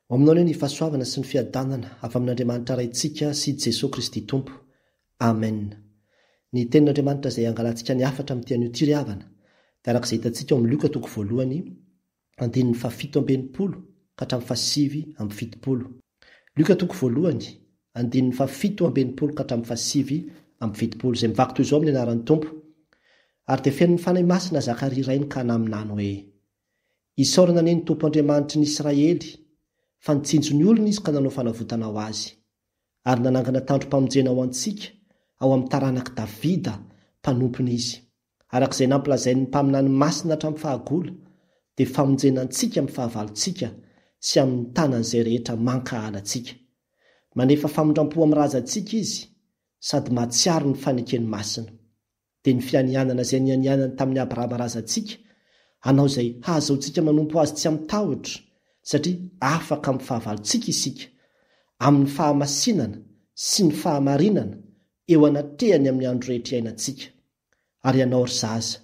Ho aminao anie ny fahasoavana sy ny fiadanana avy amin'Andriamanitra Raintsika sy Jesoa Kristy Tompo. Amen. Ny Tenin'Andriamanitra izay angalantsika ny hafatra amin'ity anio ity ry havana, dia araka izay hitantsika ao amin'ny Lioka toko voalohany, andininy fahafito amby 60 ka hatramin'ny fahasivy amby 70. Lioka toko voalohany, andininy fahafito amby 60 ka hatramin'ny fahasivy amby 70, izay mivaky toy izao amin'ny anaran'ny Tompo, Ary dia feno ny Fanahy Masina Zakaria rainy ka naminany hoe, Isaorana anie ny Tompo Andriamanitry ny Israely, fa nitsinjo ny olony Izy ka nanao fanavotana ho azy, ary nanangana tandrom-pamonjena ho antsika ao amin'ny taranak'i Davida mpanompony Izy, araka izay nampilazain'ny mpaminany masina hatramin'ny fahagola, dia famonjena antsika amin'ny fahavalontsika sy amin'ny tanan'izay rehetra mankahala antsika. Manefa famindram-po amin'ny razantsika Izy, sady mahatsiaro ny fanekeny masina. dia ny fianianana izay nianianany tamin'i Abrahama razantsika, hanao izay hahazahoantsika manompo Azy tsy amin-tahotra, satria afaka amin'ny fahavalontsika isika, amin'ny fahamasinana sy ny fahamarinana eo anatrehany amin'ny andro rehetra iainantsika. Ary ianao, ry zaza,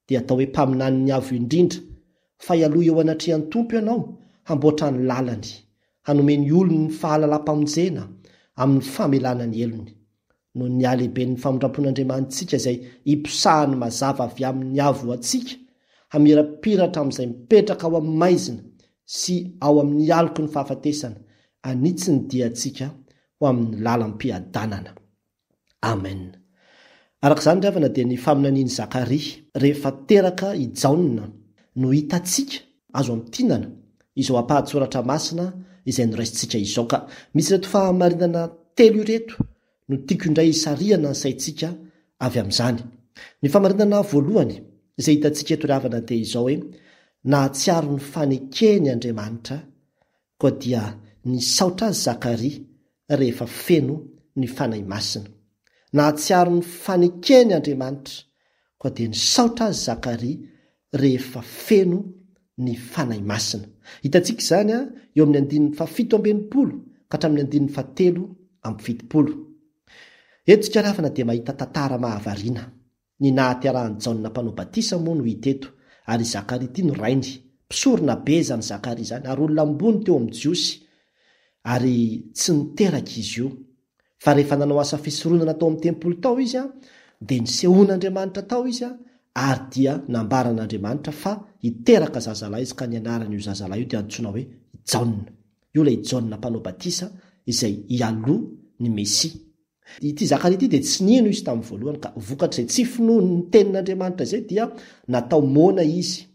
dia atao hoe mpaminanin'ny Avo Indrindra, fa hialoha eo anatrehan'ny Tompo ianao hamboatra ny lalany, hanome ny olony ny fahalalam-pamonjena amin'ny famelana ny helony. Noho ny halehiben'ny famindrampon'Andriamanitsika izay iposahany mazava avy amin'ny avo ho antsika, hamirapiratra amin'izay mipetraka ao amin'ny maizina sy ao amin'ny aloky ny fahafatesana, hanitsy ny diantsika ho amin'ny lalam-piadanana. Amen. Araka izany ry havana dia ny faminanian'i Zakaria rehefa teraka i Jaona no hitantsika azo amintinana izao ampahan-tsoratra masina izay noraisintsika izao. Ka misy ireto fahamarinana telo ireto no tiako indray hisarihana ny saintsika avy amin'izany. Ny fahamarinana voalohany izay hitantsika eto ry havana dia izao hoe, nahatsiaro ny fanekeny Andriamanitra, koa dia nisaotra azy Zakaria rehefa feno ny Fanahy Masina. Nahatsiaro ny fanekeny Andriamanitra, koa dia nisaotra azy Zakaria rehefa feno ny Fanahy Masina. Hitantsika izany eo amin'ny andininy fahafito amby 60 ka hatramin'ny andininy fahatelo amby 70. Eto isika ravana dia mahita tantara mahavariana. Ny nahaterahan'i Jaona Mpanao Batisa moa no hita eto, ary i Zakaria ity no rainy. Mpisorona be izany Zakaria izany, ary olona ambony teo amin'ny Jiosy. Ary tsy niteraka izy io. Fa rehefa nanao asa fisoronana tao amin'ny tempoly tao izy, dia nisehoan'Andriamanitra tao izy, ary dia nambaran'Andriamanitra fa hiteraka zazalahy izy, ka ny anaran'io zazalahy io dia antsoina hoe Jaona. Io ilay Jaona Mpanao Batisa izay hialoha ny Mesia. Ity Zakaria ity dia tsy nino izy tamin'ny voalohany, ka vokatr'izay tsy finoany ny tenin'Andriamanitra izay dia natao moana izy.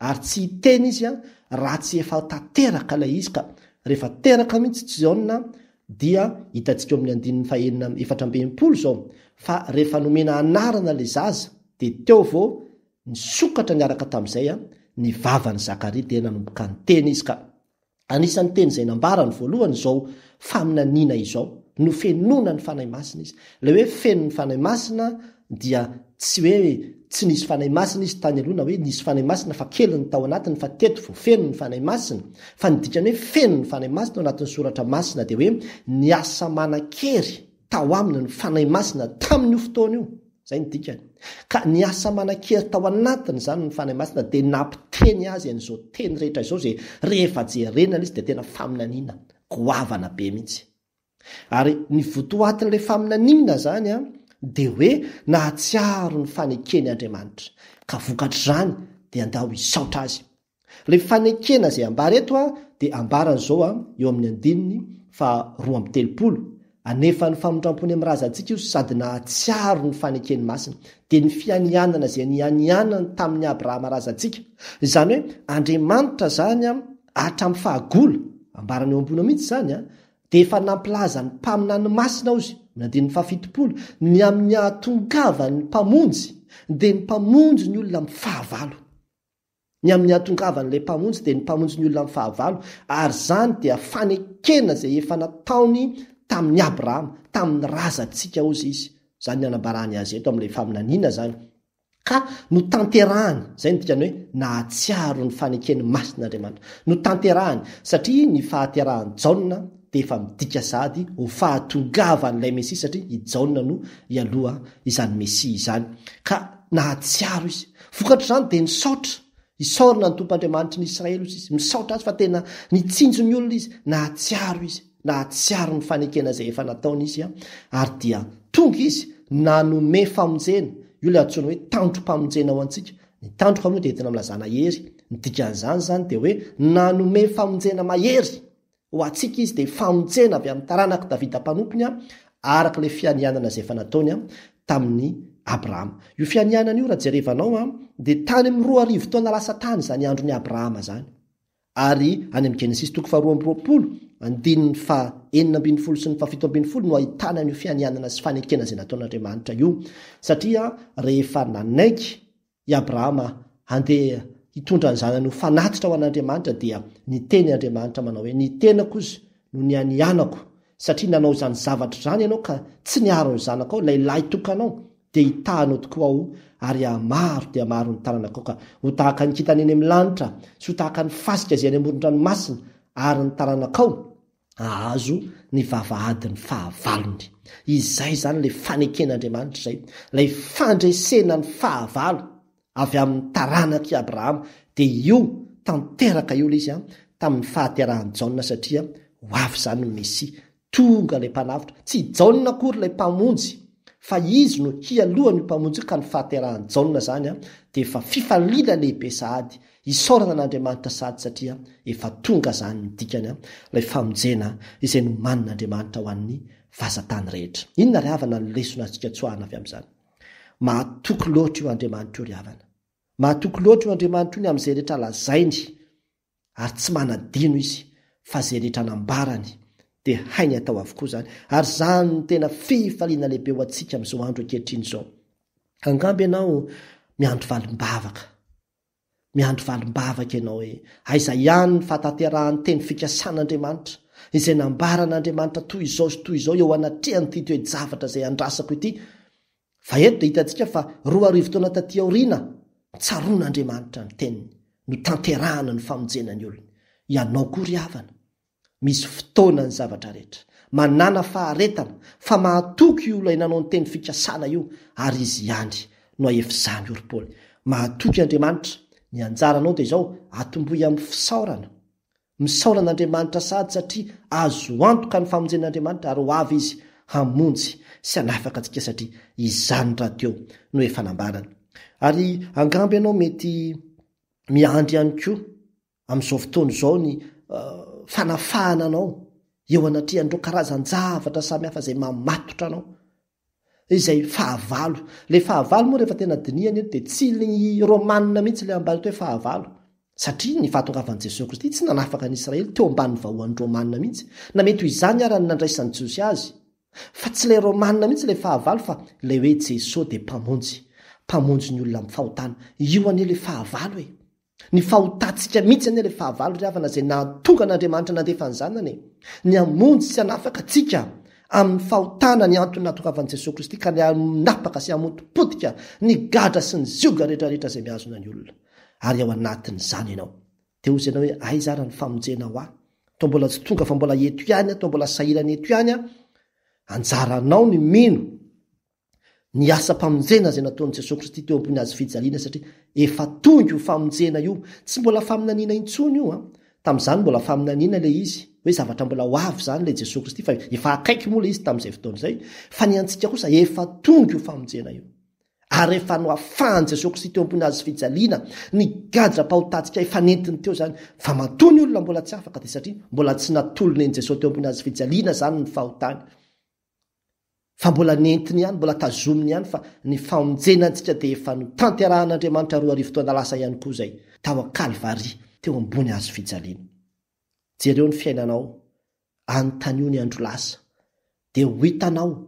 Ary tsy hiteny izy raha tsy efa tanteraka ilay izy ka rehefa teraka mihitsy Jaona dia hitantsika eo amin'ny andininy fahenina 64 izao fa rehefa nomena anarana ilay zaza dia teo vao nisokatra niaraka tamin'izay ny vavan'i Zakaria dia nanomboka niteny izy ka Anisan'ny teny izay nambarany voalohany izao faminaniana izao, Nofenoina ny Fanahy Masina izy. Ilay hoe feno ny Fanahy Masina dia tsy hoe tsy nisy Fanahy Masina izy tany aloha na hoe nisy Fanahy Masina fa kely ny tao anatiny fa teto vao feno ny Fanahy Masina. Fa ny dikan'ny hoe feno ny Fanahy Masina ao anatin'ny Soratra Masina dia hoe niasa manan-kery tao aminy ny Fanahy Masina tamin'io fotoana io. Izay no dikany. Ka ny asa manan-kery tao anatiny izany ny Fanahy Masina dia nampiteny azy an'izao teny rehetra izao izay rehefa jerena ilay izy dia tena faminaniana goavana be mihitsy. Ary ny votoatin'ilay faminaniana izany an, dia hoe nahatsiaro ny fanekeny Andriamanitra. Ka vokatr'izany dia andao hisaotra azy. Ilay fanekena izay ambara eto dia ambarany izao eo amin'ny andininy faha 32, Anefa ny famindrampony amin'ny razantsika io sady nahatsiaro ny fanekeny masina, dia ny fianianana izay nianianany tamin'i Abrahama razantsika. Izany hoe Andriamanitra izany hatramin'ny fahagola, ambarany eo ambony eo mihitsy izany, dia efa nampilaza ny mpaminany masina ozy, amin'ny andininy faha 70, ny amin'ny hahatongavan'ny Mpamonjy, dia ny Mpamonjy ny olona amin'ny fahavalo. Ny amin'ny hahatongavan'ilay Mpamonjy dia ny Mpamonjy ny olona amin'ny fahavalo, ary izany dia fanekena izay efa nataony tamin'i Abrahama, tamin'ny razantsika, hozy izy. Izany ny anambarany azy eto amin'ilay faminaniana izany. Ka notanterahany, izay no dikany hoe nahatsiaro ny fanekeny masina Andriamanitra. Notanterahany, satria ny fahaterahan'i Jaona dia efa midika sahady ho fahatongavan'ilay Mesia, satria i Jaona no hialoha izany Mesia izany. Ka nahatsiaro izy. Vokatr'izany dia nisaotra. Isaorana ny Tompo Andriamanitry ny Israely, hoy izy. Misaotra Azy fa tena nitsinjo ny olona Izy, nahatsiaro Izy, nahatsiaro ny fanekena izay efa nataony Izy, ary dia tonga Izy nanome famonjena. Io ilay antsoina hoe tandrom-pamonjena ho antsika. Ny tandroka moa dia entina milazana hery. Ny dikan'izany izany dia hoe nanome famonjena mahery. Ho antsika izy dia famonjena avy amin'ny taranak'i Davida mpanompony, araka ilay fianianana izay efa nataony tamin'i Abrahama. Io fianianana io, raha jerevanao, dia tany amin'ny 2000 taona lasa tany izany andron'i Abrahama izany. Ary any amin'ny Genesisy toko faharoa amby roapolo, andininy faha-16 sy ny faha-17 no ahitana an'io fianianana sy fanekena izay nataon'Andriamanitra io. Satria rehefa nanaiky i Abrahama handeha hitondra ny zanany ho fanatitra ho an'Andriamanitra dia niteny Andriamanitra manao hoe, Ny tenako ozy no nianianako, satria nanao izany zavatra izany ianao ka tsy niaro ny zanakao, ilay lahy tokanao, dia hitaha anao tokoa Aho, ary hahamaro dia maro ny taranakao ka ho tahaka ny kintana eny amin'ny lanitra sy ho tahaka ny fasika izay any amoron-dranomasina, ary ny taranakao hahazo ny vavahadin'ny fahavalony. Izay izany ilay faneken'Andriamanitra izay, ilay fandresena ny fahavalo avy amin'ny taranak'i Abrahama, dia io tanteraka io ilay izy tamin'ny fahaterahan'i Jaona satria ho avy izany ny Mesia, tonga ilay mpanavotra, tsy i Jaona akory ilay mpamonjy fa izy no hialohan'io mpamonjy io ka ny fahaterahan'i Jaona izany dia efa fifaliana lehibe sahady Isaorana an'Andriamanitra sahady satria efa tonga izany ny dikany an, ilay famonjena izay nomanin'Andriamanitra ho an'ny vazantany rehetra. Inona ry havana ny lesona azontsika tsoahana avy amin'izany? Mahatoky loatra io Andriamanitra io ry havana. Mahatoky loatra io Andriamanitra io ny amin'izay rehetra lazainy ary tsy manadino izy fa izay rehetra nambarany dia hainy atao avokoa izany. Ary izany no tena fifaliana lehibe ho antsika amin'izao andro ankehitriny izao. Angamba ianao miandry valim-bavaka. Miandry valim-bavaka ianao hoe, aiza ihany ny fahatanterahan'ny teny fikasan'Andriamanitra, izay nambaran'Andriamanitra toy izao sy toy izao eo anatrehan'ity toe-javatra izay andrasako ity. Fa eto dia hitantsika fa 2000 taona taty aoriana, tsaroan'Andriamanitra ny teniny, notanterahana ny famonjena ny olony. Ianao koa ry havana, Misy fotoana ny zavatra rehetra. Manàna faharetana, fa mahatoky io ilay nanao ny teny fikasana io, ary izy ihany no hahefa izany, hoy ry Paoly. Mahatoky Andriamanitra. Ny anjaranao dia izao, atombohy amin'ny fisaorana. Misaora an'Andriamanitra sahady satria azo antoka ny famonjen'Andriamanitra ary ho avy Izy hamonjy sy hanafaka antsika satria izany rahateo no efa nambarany. Ary angamba ianao mety miandry ihany koa amin'izao fotoana izao ny fanafahana anao eo anatrehan'ireo karazan-javatra samihafa izay mamatotra anao, izay fahavalo. Ilay fahavalo moa rehefa tena dinihana eto dia tsy ny Romanina mihitsy ilay ambany atao hoe fahavalo, satria ny fahatongavan'i Jesoa Kristy tsy nanafaka an'i Israely teo ambanin'ny vahoan'ny Romanina mihitsy, na mety ho izany ara ny nandraisan'ny Jiosy azy. Fa tsy ilay Romanina mihitsy ilay fahavalo fa ilay hoe Jesoa dia Mpamonjy, Mpamonjy ny olona amin'ny fahotana. Io anie ilay fahavalo e! Ny fahotantsika mihitsy anie ilay fahavalo ry havana izay nahatonga an'Andriamanitra nandefa ny Zanany e! Ny hamonjy sy hanafaka antsika amin'ny fahotana ny antony nahatongavan'i Jesoa Kristy ka ny hanapaka sy hamotipotika ny gadra sy ny zioga rehetra rehetra izay mihazona ny olona. Ary ao anatin'izany ianao. Dia hozy ianao hoe aiza ary ny famonjena ho ahy? Toa mbola tsy tonga fa mbola eto ihany aho, toa mbola sahirana eto ihany aho. Anjaranao ny mino. Ny asam-pamonjena izay nataon'i Jesoa Kristy teo ambony hazo fijaliana satria efa tonga io famonjena io. Tsy mbola faminaniana intsony io an. Tamin'izany mbola faminaniana ilay izy, hoe zavatra mbola ho avy izany ilay Jesoa Kristy fa efa akaiky moa ilay izy tamin'izay fotoana izay. Fa ny antsika kosa efa tonga io famonjena io. Ary efa noafahan'i Jesoa Kristy teo ambony hazo fijaliana ny gadram-pahotantsika efa nentiny teo izany. Fa matoa ny olona mbola tsy afaka dia satria mbola tsy natolony an'i Jesoa teo ambony hazo fijaliana izany ny fahotany. Fa mbola nentiny ihany, mbola tazominy ihany fa ny famonjena antsika dia efa notanterahan'Andriamanitra 2000 taona lasa ihany koa izay, tao Kalvary, teo ambony hazo fijaliana. Jereo ny fiainanao, anontanio ny andro lasa, dia ho hitanao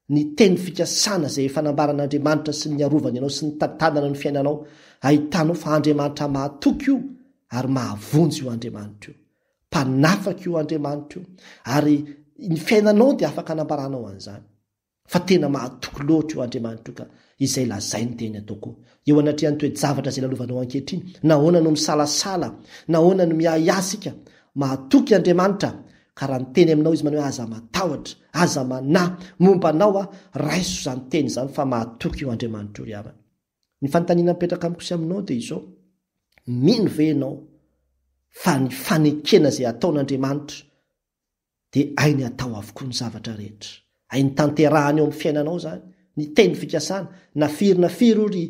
ny teny fikasana izay efa nambaran'Andriamanitra sy ny niarovany anao sy nitantanana ny fiainanao, ahitanao fa Andriamanitra mahatoky io ary mahavonjy io Andriamanitra io. Mpanafaka io Andriamanitra io, ary ny fiainanao dia afaka anambaranao an'izany. Fa tena mahatoky loatra io Andriamanitra io ka izay lazainy dia ny atao koa. Eo anatrehan'ny toe-javatra izay lalovanao ankehitriny, nahoana no misalasala? Nahoana no miahiahy isika? Mahatoky Andriamanitra, ka raha niteny aminao Izy manao hoe aza matahotra, aza manahy, momba anao aho, raiso izany teny izany fa mahatoky io Andriamanitra io ry havana. Ny fanontaniana mipetraka amiko sy aminao dia izao. Mino ve ianao fa ny fanekena izay ataon'Andriamanitra dia hainy atao avokoa ny zavatra rehetra. Hainy tanterahana eo amin'ny fiainanao izany, ny teny fikasana. Na firy na firy hoy ry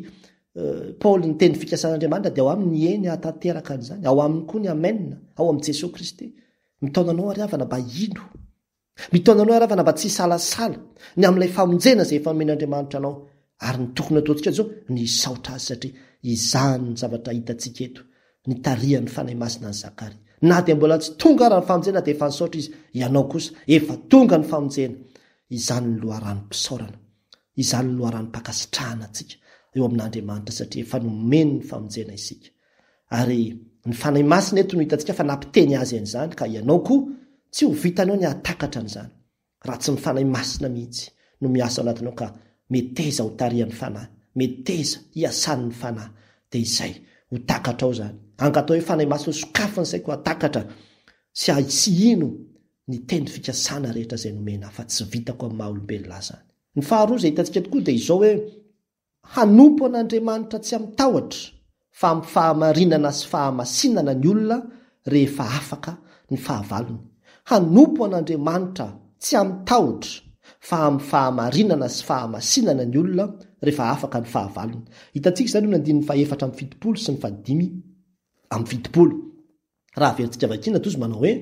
Paoly ny teny fikasan'Andriamanitra dia ao aminy ny eny hahatanteraka an'izany. Ao aminy koa ny amen, ao amin'i Jesoa Kristy. Mitaona anao ary havana mba hino. Mitaona anao ary havana mba tsy hisalasala ny amin'ilay famonjena izay efa nomen'Andriamanitra anao. Ary ny tokony hataontsika izao, ny hisaotra Azy satria izany ny zavatra hitantsika eto, nitarihan'ny Fanahy Masina an'i Zakaria. Na dia mbola tsy tonga ara ny famonjena dia efa nisaotra izy, ianao kosa, efa tonga ny famonjena. Izany ny loharanom-pisaorana, izany ny loharanom-pankasitrahana antsika eo amin'Andriamanitra satria efa nomeny ny famonjena isika. Ary ny Fanahy Masina eto no hitantsika fa nampiteny azy an'izany ka ianao koa tsy ho vitanao ny hahatakatra an'izany. Raha tsy ny Fanahy Masina mihitsy no miasa ao anatinao ka meteza ho tarihan'ny Fanahy, meteza hiasan'ny Fanahy, dia izay, ho takatrao izany. Angatao hoe Fanahy Masina sokafy ny saiko hahatakatra sy sy hino ny teny fikasana rehetra izay nomena ahy fa tsy vitako amin'ny maha olombelona ahy izany. Ny faharoa izay hitantsika tokoa dia izao hoe, Hanompo an'Andriamanitra tsy amin-tahotra fa amin'ny fahamarinana sy fahamasinana ny olona rehefa afaka ny fahavalony. Hanompo an'Andriamanitra tsy amin-tahotra fa amin'ny fahamarinana sy fahamasinana ny olona rehefa afaka ny fahavalony. Hitantsika izany eo amin'ny andininy faha-74 sy ny faha-75. Raha averintsika vakiana toa izy manao hoe,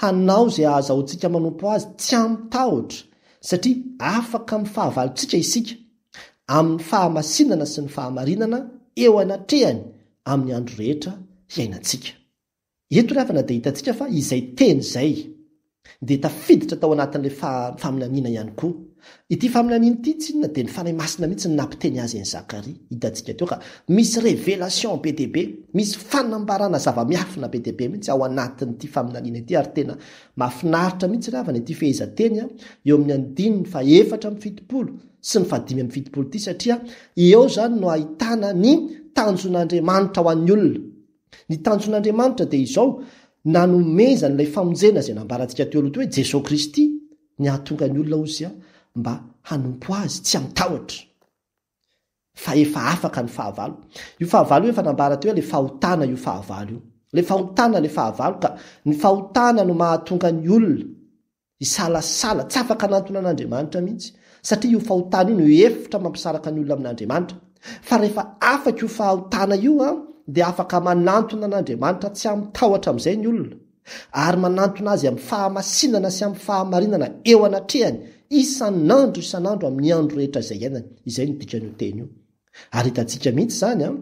Hanao izay hahazahoantsika manompo Azy tsy amin-tahotra, satria afaka amin'ny fahavalontsika isika, amin'ny fahamasinana sy ny fahamarinana eo anatrehany amin'ny andro rehetra hiainantsika. Eto ry havana dia hitantsika fa izay teny izay dia tafiditra tao anatin'ilay faminaniana ihany koa. Ity faminaniana ity tsinona dia ny Fanahy Masina mihitsy no nampiteny azy an'i Zakaria, hitantsika teo ka misy révélation be dia be, misy fanambarana zava-miafina be dia be mihitsy ao anatin'ity faminaniana ity ary tena mahafinaritra mihitsy ry havana ity fehezanteny eo amin'ny andininy faha-74 sy ny faha-75 ity satria eo izany no ahitana ny tanjon'Andriamanitra ho an'ny olona. Ny tanjon'Andriamanitra dia izao, nanomezany ilay famonjena izay nambarantsika teo aloha teo hoe Jesoa Kristy, ny hahatonga ny olona hozy mba hanompo Azy tsy amin-tahotra, fa efa afaka ny fahavalo. Io fahavalo io efa nambara teo hoe ilay fahotana io fahavalo io. Ilay fahotana ilay fahavalo ka ny fahotana no mahatonga ny olona Hisalasala, tsy afaka hanantona an'Andriamanitra mihitsy, satria io fahotana io no efitra mampisaraka ny olona amin'Andriamanitra. Fa rehefa afaka io fahotana io dia afaka manantona an'Andriamanitra tsy amin-tahotra amin'izay ny olona, ary manantona Azy amin'ny fahamasinana sy amin'ny fahamarinana eo anatrehany isan'andro isan'andro amin'ny andro rehetra izay iainany. Izay no dikan'io teny io. Ary hitantsika mihitsy izany an,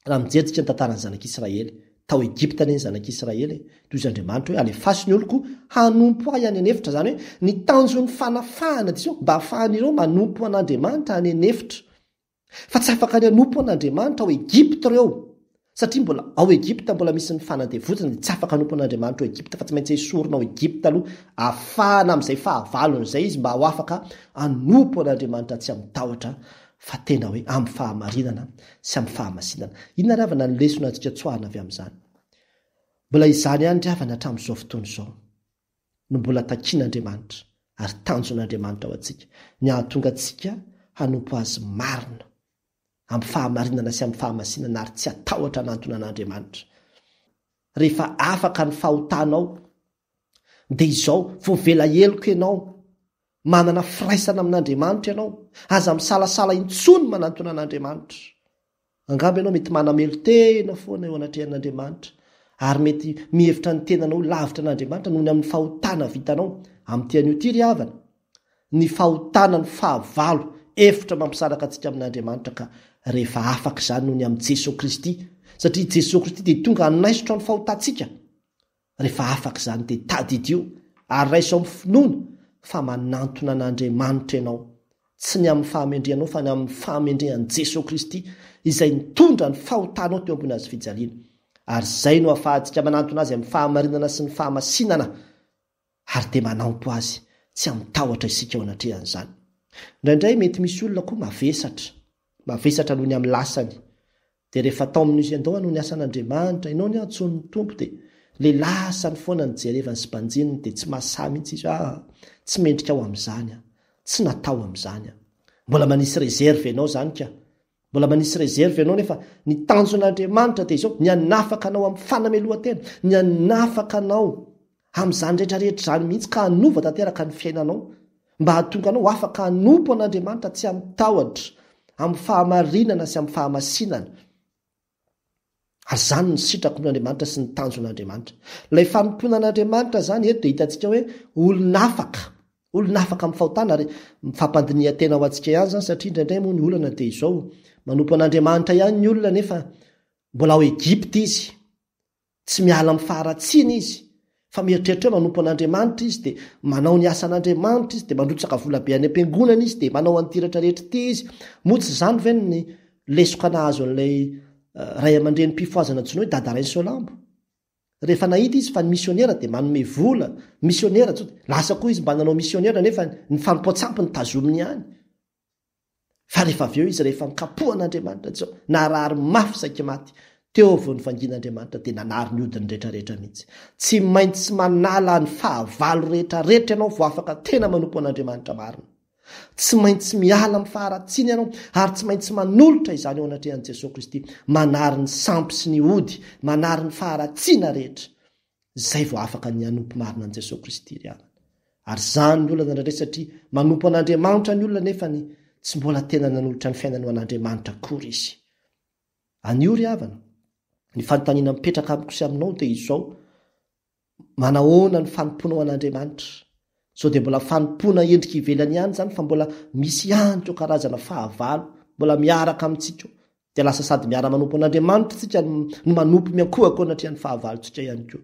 raha mijery tsika ny tantaran'ny zanak'Israely. Tao Egypta anie ny zanak'Israely e. Toy izy Andriamanitra hoe alefaso ny oloko hanompo ahy any an'efitra. Izany hoe ny tanjon'ny fanafahana dia izao, mba hahafahan'ireo manompo an'Andriamanitra any an'efitra. Fa tsy afaka ny hanompo an'Andriamanitra ao Egypta ireo. Satria mbola ao Egypta mbola misy ny fanandevozana dia tsy afaka hanompo an'Andriamanitra ao Egypta fa tsy maintsy esorina ao Egypta aloha afahana amin'izay fahavalony izay izy mba ho afaka hanompo an'Andriamanitra tsy amin-tahotra fa tena hoe amin'ny fahamarinana sy amin'ny fahamasinana. Inona ry havana ny lesona azontsika tsoahina avy amin'izany? Mbola izany ihany ry havana hatramin'izao fotoana izao no mbola takian'Andriamanitra ary tanjon'Andriamanitra ho antsika, ny hahatonga antsika hanompo Azy marina, amin'ny fahamarinana sy amin'ny fahamasinana ary tsy hatahotra hanantona an'Andriamanitra. Rehefa afaka ny fahotanao dia izao, voavela heloka ianao, Manana firaisana amin'Andriamanitra ianao. Aza misalasala intsony manantona an'Andriamanitra. Angamba ianao mety manamelo-tena foana eo anatrehan'Andriamanitra, ary mety mihevitra ny tenanao ho lavitra an'Andriamanitra noho ny amin'ny fahotana vitanao. Amin'ity anio ity ry havana, ny fahotana no fahavalo efitra mampisaraka antsika amin'Andriamanitra ka rehefa afaka izany noho ny amin'i Jesoa Kristy, satria Jesoa Kristy dia tonga hanaisotra ny fahotantsika. Rehefa afaka izany dia tadidio ary raiso amin'ny finoana fa manantona an'Andriamanitra ianao, tsy ny amin'ny fahamendrehanao fa ny amin'ny fahamendrehan'i Jesoa Kristy izay nitondra ny fahotanao teo ambony hazofijaliana. Ary izay no ahafahantsika manantona Azy amin'ny fahamarinana sy ny fahamasinana ary dia manompo Azy tsy amin-tahotra isika eo anatrehan'izany. Indraindray mety misy olona koa mavesatra, mavesatra noho ny amin'ny lasany, Dia rehefa tao amin'io ianao hanao ny asan'Andriamanitra, ianao anie antsoin'ny Tompo dia le lasany foana no jerevany sy banjininy dia tsy mahasahy mihitsy izy hoe ah, tsy mendrika ho amin'izany aho, tsy natao amin'izany aho. Mbola manisy réserve ianao izany ka. Mbola manisy réserve ianao nefa ny tanjon'Andriamanitra dia izao, ny hanafaka anao amin'ny fanamelohan-tena, ny hanafaka anao amin'izany rehetra rehetra izany mihitsy ka hanova tanteraka ny fiainanao mba hahatonga anao ho afaka hanompo an'Andriamanitra tsy amin'ny tahotra, amin'ny fahamarinana sy amin'ny fahamasinana. Ary izany no sitrapon'Andriamanitra sy ny tanjon'Andriamanitra. Ilay fanompoana an'Andriamanitra izany eto dia hitantsika hoe olona afaka, olona afaka amin'ny fahotana ary fampandinihan-tena ho antsika ihany izany satria indraindray moa ny olana dia izao, manompo an'Andriamanitra ihany ny olona nefa mbola ao Egypta izy. Tsy miala amin'ny faharatsiana izy, fa mieritreritra hoe manompo an'Andriamanitra izy, dia manao ny asan'Andriamanitra izy, dia mandrotsaka vola be any am-piangonana izy, dia manao an'ity rehetra rehetra ity izy. Moa tsy izany ve ny lesoka nahazo an'ilay ray aman-drenim-pifohazana antsoina hoe Dada Rainisoalambo? Rehefa nahita izy fa ny misionera dia manome vola, misionera tsotra, lasa koa izy mba nanao misionera nefa ny fanompoan-tsampy no tazominy ihany. Fa rehefa avy eo izy, rehefa nikapohan'Andriamanitra, tsy narary mafy saika maty, teo vao nivangian'Andriamanitra dia nanary ny hodiny rehetra rehetra mihitsy. Tsy maintsy manala ny fahavalo rehetra rehetra ianao vao afaka tena manompo an'Andriamanitra marina. Tsy maintsy miala amin'ny faharatsiana ianao ary tsy maintsy manolotra izany eo anatrehan'i Jesoa Kristy. Manary ny sampy sy ny ody, manary ny faharatsiana rehetra. Izay vao afaka ny hanompo marina an'i Jesoa Kristy ry havana. Ary izany ny olana indraindray satria manompo an'Andriamanitra ny olona nefa ny tsy mbola tena nanolotra ny fiainany ho an'Andriamanitra akory izy. Anio ry havana, ny fanontaniana mipetraka amiko sy aminao dia izao, manahoana ny fanompoanao an'Andriamanitra? Sao dia mbola fanompoana endrika ivelany ihany izany fa mbola misy ihany ireo karazana fahavalo mbola miaraka amintsika eo. Dia lasa sady miara-manompo an'Andriamanitra isika no manompo miankohoka eo anatrehan'ny fahavalontsika ihany koa.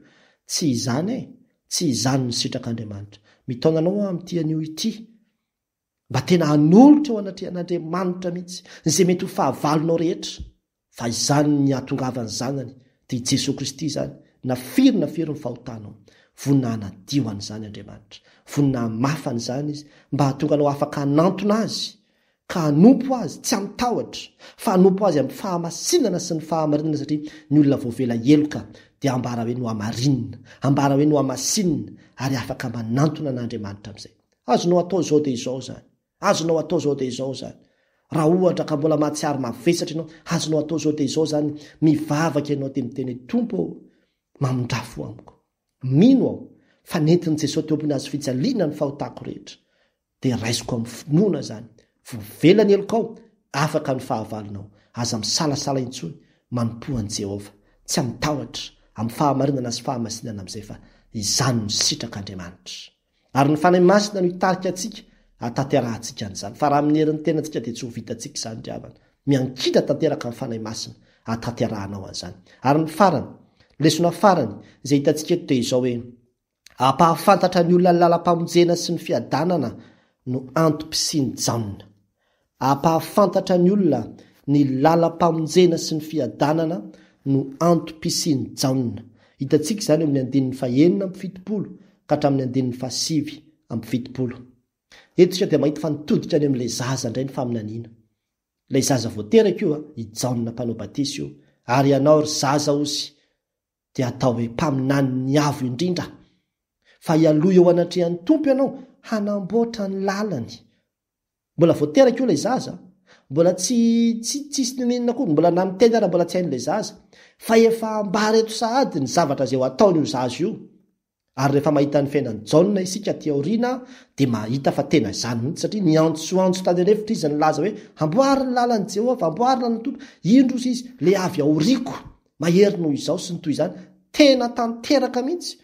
Tsy izany e! Tsy izany no sitrak'Andriamanitra. Mitaona anao aho amin'ity anio ity mba tena hanolotra eo anatrehan'Andriamanitra mihitsy izay mety ho fahavalonao rehetra. Fa izany ny hahatongavan'ny Zanany, dia i Jesoa Kristy izany, na firy na firy ny fahotanao. Vonona hanadio an'izany Andriamanitra. Vonona hamafa an'izany Izy, mba hahatonga anao afaka hanantona Azy, ka hanompo Azy, tsy amin-tahotra, fa hanompo Azy amin'ny fahamasinana sy ny fahamarinana, satria ny olona voavela heloka dia ambara hoe nohamarinina, ambara hoe nohamasinina, ary afaka manantona an'Andriamanitra amin'izay. Azonao atao izao dia izao izany. Azonao atao izao dia izao izany. Raha ohatra ka mbola mahatsiaro mavesatra ianao, azonao atao izao dia izao izany, mivavaka ianao dia miteny hoe, Tompo ô, mamindrà fo amiko. Mino aho fa nentin'i Jesoa teo ambony hazo fijaliana ny fahotako rehetra. Dia raisiko amin'ny finoana izany. Voavela ny helokao, afaka ny fahavalonao. Aza misalasala intsony, manompoa an'i Jehovah. Tsy amin-tahotra, amin'ny fahamarinana sy fahamasinana amin'izay fa izany no sitrak'Andriamanitra. Ary ny Fanahy Masina no hitarika antsika hahatanterahantsika an'izany. Fa raha amin'ny herin'ny tenantsika dia tsy ho vitantsika izany ry havana. Miankina tanteraka amin'ny Fanahy Masina hahatanterahanao an'izany. Ary ny farany, lesona farany izay hitantsika eto dia izao hoe, hampahafantatra ny olona ny lalam-pamonjena sy ny fiadanana no antom-pisian'i Jaona. Hampahafantatra ny olona ny lalam-pamonjena sy ny fiadanana no antom-pisian'i Jaona. Hitantsika izany eo amin'ny andininy fahenina amby 70 ka hatramin'ny andininy fahasivy amby 70. Eto isika dia mahita fa nitodika any amin'ilay zaza indray ny faminaniana. Ilay zaza vao teraka io, i Jaona Mpanao Batisa io. Ary ianao ry zaza hozy dia atao hoe mpaminanin'ny Avo Indrindra, fa hialoha eo anatrehan'ny Tompo ianao hanamboatra ny lalany. Mbola vao teraka io ilay zaza, mbola tsy tsy tsisy n'inon'inona akory, mbola na miteny ara mbola tsy hain'ilay zaza, fa efa ambara eto sahady ny zavatra izay ho ataon'io zaza io. Ary rehefa mahita ny fiainan'i Jaona isika aty aoriana dia mahita fa tena izany mihitsy satria niantsoantso tany an'efitra izy nilaza hoe amboary ny lalan'i Jehovah, amboary ny lalan'ny Tompo, indro hozy izy, ilay avy aoriako, mahery noho izaho sy ny toy izany. Tena tanteraka mihitsy.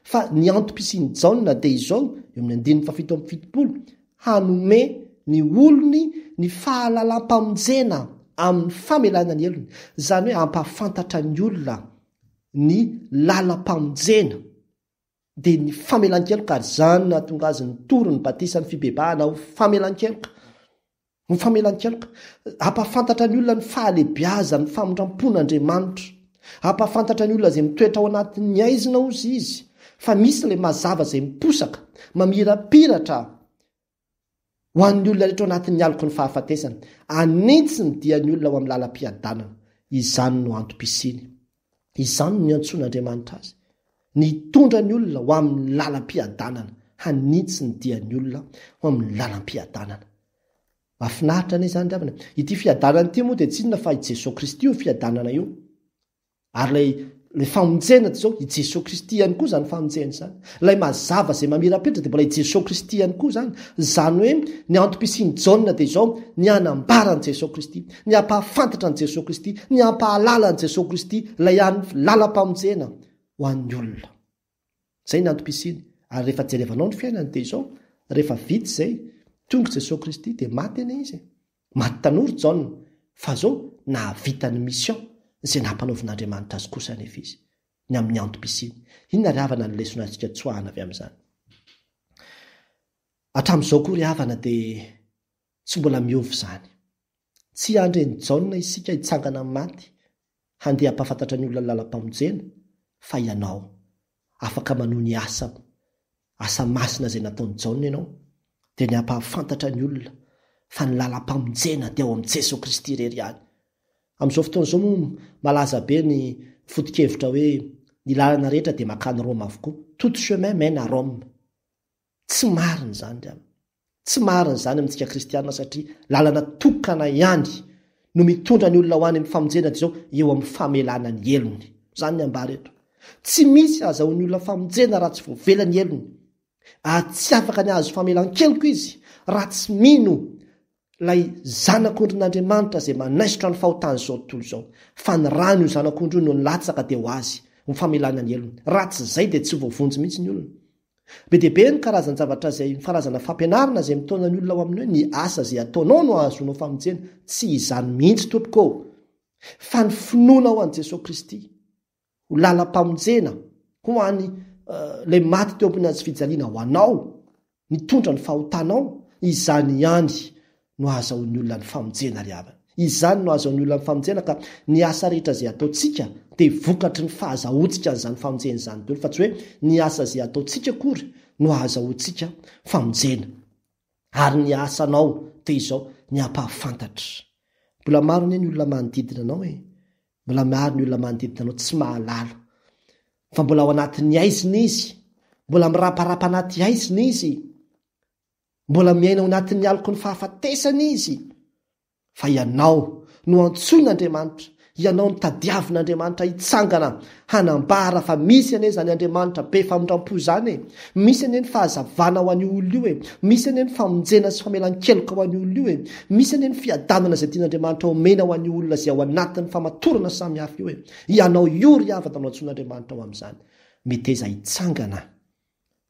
Fa ny antom-pisian'i Jaona dia izao, eo amin'ny andininy faha-77, hanome ny olony ny fahalalam-pamonjena amin'ny famelana ny helony, izany hoe hampahafantatra ny olona ny lalam-pamonjena, dia ny famelan-keloka, ary izany no nahatonga azy nitory ny batisan'ny fibebahana ho famelan-keloka. Ho famelan-keloka. Hampahafantatra ny olona ny fahalehibiazan'ny famindram-pon'Andriamanitra. Hampahafantatra ny olona izay mitoetra ao anatin'ny haizina hozy izy, fa misy ilay mazava izay miposaka, mamirapiratra ho an'ny olona rehetra ao anatin'ny aloky ny fahafatesana. Hanitsy ny dian'ny olona ho amin'ny lalam-piadanana. Izany no antom-pisiany. Izany no niantsoan'Andriamanitra azy. Ny hitondra ny olona ho amin'ny lalam-piadanana. Hanitsy ny dian'ny olona ho amin'ny lalam-piadanana. Mahafinaritra anie izany ry havana. Ity fiadanana ity moa dia tsy inona fa i Jesoa Kristy io fiadanana io. Ary ilay ilay famonjena dia izao, i Jesoa Kristy ihany koa izany famonjena izany. Ilay mazava izay mamirapiratra dia mbola i Jesoa Kristy ihany koa izany. Izany hoe ny antom-pisian'i Jaona dia izao, ny hanambara an'i Jesoa Kristy, ny hampahafantatra an'i Jesoa Kristy, ny hampahalala an'i Jesoa Kristy, ilay hany lalam-pamonjena ho an'ny olona. Izay ny antom-pisiany. Ary rehefa jerevanao ny fiainany dia izao, rehefa vita izay, tonga Jesoa Kristy dia maty anie izy e. Maty tanora i Jaona, fa zao nahavita ny mission izay nampanaovin'Andriamanitra azy kosa anefa izy, ny amin'ny antom-pisiany. Inona ry havana ny lesona azontsika tsoahana avy amin'izany? Hatramin'izao koa ry havana dia tsy mbola miova izany. Tsy hiandry an'i Jaona isika hitsangana amin'ny maty, handeha hampahafantatra ny olona ny lalam-pamonjena, fa ianao. Afaka manohy ny asa asa masina izay nataon'i Jaona ianao, dia ny hampahafantatra ny olona fa ny lalam-pamonjena dia ao amin'i Jesoa Kristy irery ihany. Amin'izao fotoana izao moa malaza be ny foto-kevitra hoe ny lalana rehetra dia mankany Roma avokoa, tout chemin mène à Rome. Tsy marina izany ry havana. Tsy marina izany amintsika kristiana satria lalana tokana ihany no mitondra ny olona ho any amin'ny famonjena dia izao eo amin'ny famelana ny helony. Izany ny ambara eto. Tsy misy ahazahoan'ny olona famonjena raha tsy voavela ny helony. Ary tsy afaka ny hahazo famelan-keloka izy raha tsy mino ilay Zanak'ondrin'Andriamanitra izay manaisotra ny fahotan'izao tontolo izao. Fa ny ràn'io Zanak'ondry io no nilatsaka dia ho azy, ho famelana ny helony. Raha tsy izay dia tsy ho voavonjy mihitsy ny olona. Be dia be ny karazan-javatra izay, ny karazana fampianarana izay mitaona ny olona ho amin'ny hoe ny asa izay ataonao no ahazoanao famonjena. Tsy izany mihitsy tompoko ô! Fa ny finoanao an'i Jesoa Kristy ho lalam-pamonjena ho an'ny ilay maty teo ambony hazo fijaliana ho anao, nitondra ny fahotanao, izany ihany no ahazahoan'ny olona ny famonjena ry havana. Izany no ahazahoan'ny olona ny famonjena ka ny asa rehetra izay ataontsika dia vokatry ny fahazahoantsika an'izany famonjena izany daholo fa tsy hoe ny asa izay ataontsika akory no ahazahoantsika famonjena. Ary ny asanao dia izao, ny hampahafantatra. Mbola maro anie ny olona manodidina anao e. Mbola maro ny olona manodidina anao tsy mahalala fa mbola ao anatin'ny haizina izy, mbola miraparapa anaty haizina izy. Mbola miaina ao anatin'ny aloky ny fahafatesana izy. Fa ianao no antsoin'Andriamanitra, ianao no tadiavin'Andriamanitra hitsangana hanambara fa misy anie izany Andriamanitra be famindram-po izany e! Misy anie ny fahazavana ho an'io olona io e! Misy anie ny famonjena sy famelan-keloka ho an'io olona io e! Misy anie ny fiadanana izay tian'Andriamanitra omena ho an'io olona izay ao anatin'ny famatorana samihafa io e! Ianao io ry havana no antsoin'Andriamanitra ho amin'izany. Meteza hitsangana.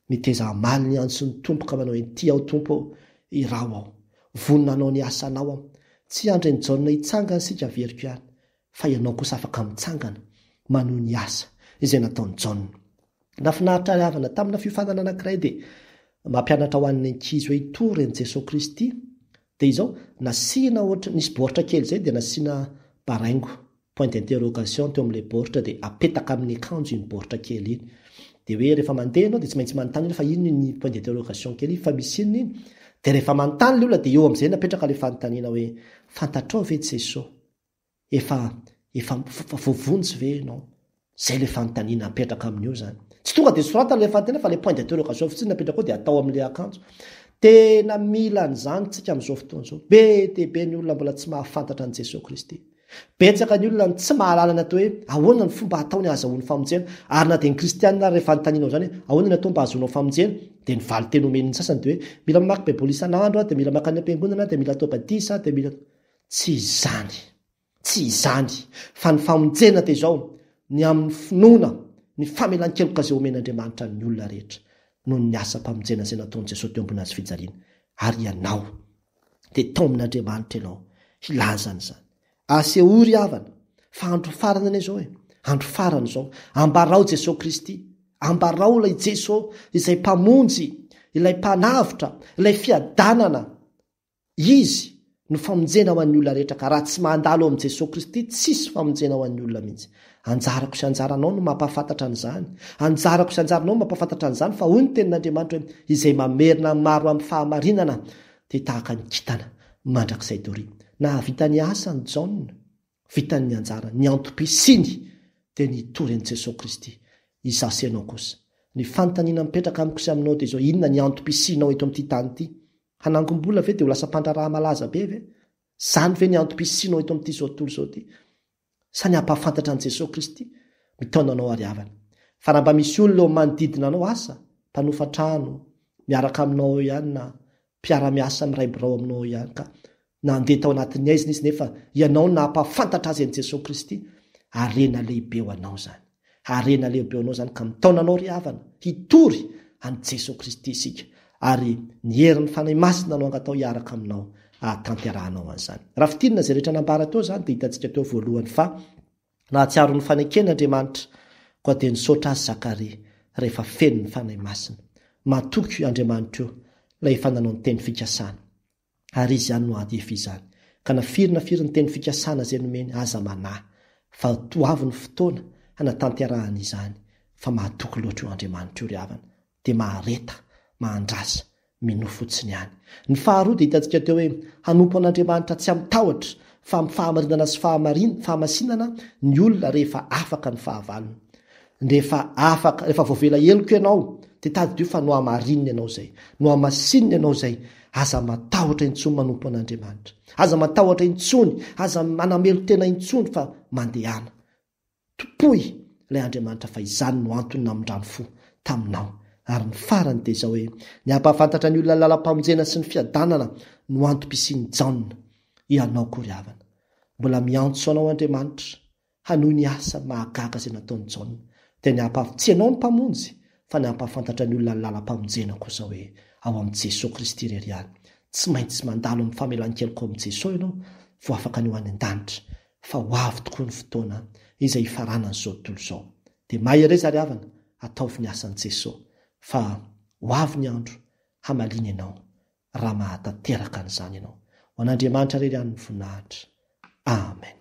Meteza hamaly ny antson'ny Tompo ka manao Inty aho Tompo ô, iraho aho. Vonona hanao ny asanao aho. Tsy hiandry an'i Jaona hitsangana isika averiko ihany, fa ianao kosa afaka mitsangana manohy ny asa izay nataon'i Jaona. Nahafinaritra ahy havana tamina fiofanana anankiray dia mampianatra ho an'ny ankizy hoe hitory an'i Jesoa Kristy dia izao, nasiana ohatry, nisy baoritra kely izay dia nasiana baraingo. Point d'interrogation teo amin'ilay baoritra dia apetaka amin'ny akanjo iny baoritra kely iny. Dia hoe rehefa mandeha ianao dia tsy maintsy manontany olona fa inona iny point d'interrogation kely iny fa misy inona iny? Dia rehefa manontany ilay olona dia eo amin'izay napetraka ilay fanontaniana hoe fantatrao ve Jesoa? Efa efa voavonjy ve ianao? Izay ilay fanontaniana apetraka amin'io izany. Tsy tonga dia soratana ilay fanontaniana fa ilay point d'interrogation fotsiny no apetraka ao dia atao amin'ilay akanjo. Tena mila an'izany tsika amin'izao fotoana izao. Be dia be ny olona mbola tsy mahafantatra an'i Jesoa Kristy. Betsaka ny olona no tsy mahalala ny atao hoe ahoana ny fomba ataony hahazahoany famonjena. Ary na dia ny kristianina ary rehefa anontanianao izany hoe ahoana ny atao mba hahazoanao famonjena dia ny valin-teny omen'ny sasany dia hoe mila mamaky baiboly isan'andro aho dia mila mankany am-piangonana aho dia mila atao batisa aho dia mila Tsy izany. Tsy izany. Fa ny famonjena dia izao, ny amin'ny finoana ny famelan-keloka izay omen'Andriamanitra ny olona rehetra noho ny asam-pamonjena izay nataon'i Jesosy teo ambony hazo fijaliana. Ary ianao dia taomin'Andriamanitra ianao hilaza an'izany. Asehoy ry havana fa andro farany anie izao e. Andro farany izao. Ambarao Jesosy Kristy. Ambarao ilay Jesosy izay Mpamonjy, ilay Mpanavotra, ilay fiadanana. Izy no famonjena ho an'ny olona rehetra ka raha tsy mandalo ao amin'i Jesoa Kristy tsisy famonjena ho an'ny olona mihitsy. Anjarako sy anjaranao no mampahafantatra an'izany. Anjarako sy anjaranao no mampahafantatra an'izany fa hoy ny tenin'Andriamanitra hoe izay mamerina ny maro amin'ny fahamarinana dia tahaka ny kintana mandrakizay doria. Nahavita ny asany Jaona. Vitany ny anjarany. Ny antom-pisiany dia ny hitory an'i Jesoa Kristy. Izaho sy ianao kosa. Ny fanontaniana mipetraka amiko sy aminao dia izao, inona ny antom-pisianao eto amin'ity tany ity? Hanangom-bola ve dia ho lasa mpandraharaha malaza be ve? Izany ve ny antom-pisianao eto amin'ity izao tontolo izao ity? Sa ny hampahafantatra an'i Jesoa Kristy? Mitaona anao ary havana. Fa raha mba misy olona eo amin'ny manodidina anao, asa, mpanofa trano, miaraka aminao eo ihany na mpiara-miasa miray birao aminao eo ihany ka nandeha tao anatin'ny haizina izy nefa ianao no nahampahafantatra azy an'i Jesoa Kristy, harena lehibe ho anao izany. Harena lehibe ho anao izany ka mitaona anao ry havana hitory an'i Jesoa Kristy isika ary ny herin'ny Fanahy Masina no angatao hiaraka aminao hahatanterahanao an'izany. Raha fintinina izay rehetra nambara teo izany dia hitantsika teo voalohany fa nahatsiaro ny fanekeny Andriamanitra koa dia nisaotra azy Zakaria rehefa feno ny Fanahy Masina. Matoky io Andriamanitra io ilay efa nanao ny teny fikasana. Ary izy ihany no ady efa izany. Ka na firy na firy ny teny fikasana izay nomeny, aza manahy, fa ho avy ny fotoana hanatanterahany izany, fa mahatoky loatra io Andriamanitra io ry havana. Dia mahareta, mahandrasa, minoa fotsiny ihany. Ny faharoa dia hitantsika teo hoe hanompo an'Andriamanitra tsy amin-tahotra fa amin'ny fahamarinana sy fahamasinana ny olona rehefa afaka ny fahavalony. Rehefa afaka, rehefa voavela heloka ianao, dia tadidio fa nohamarinina ianao izay. Nohamasinina ianao izay. Aza matahotra intsony manompo an'Andriamanitra. Aza matahotra intsony, aza manamelo-tena intsony fa mandehana. Tompoy ilay Andriamanitra fa izany no antony namindrany fo taminao. Ary ny farany dia izao hoe, ny hampahafantatra ny olona ny lalam-pamonjena sy ny fiadanana no antom-pisian'i Jaona. Ianao koa ry havana. Mbola miantso anao Andriamanitra Hanohy ny asa mahagaga izay nataon'i Jaona, dia ny hampahav-, tsy ianao no Mpamonjy, fa ny hampahafantatra ny olona ny lalam-pamonjena kosa hoe ao amin'i Jesoa Kristy irery ihany. Tsy maintsy mandalo amin'ny famelan-keloka ao amin'i Jesoa ianao vao afaka ny ho any an-danitra, fa ho avy tokoa ny fotoana izay hifaranan'izao tontolo izao. Dia mahereza ry havana, ataovy ny asan'i Jesoa, fa ho avy ny andro hamaliana ianao raha mahatanteraka an'izany ianao. Ho an'Andriamanitra irery ihany ny voninahitra. Amen.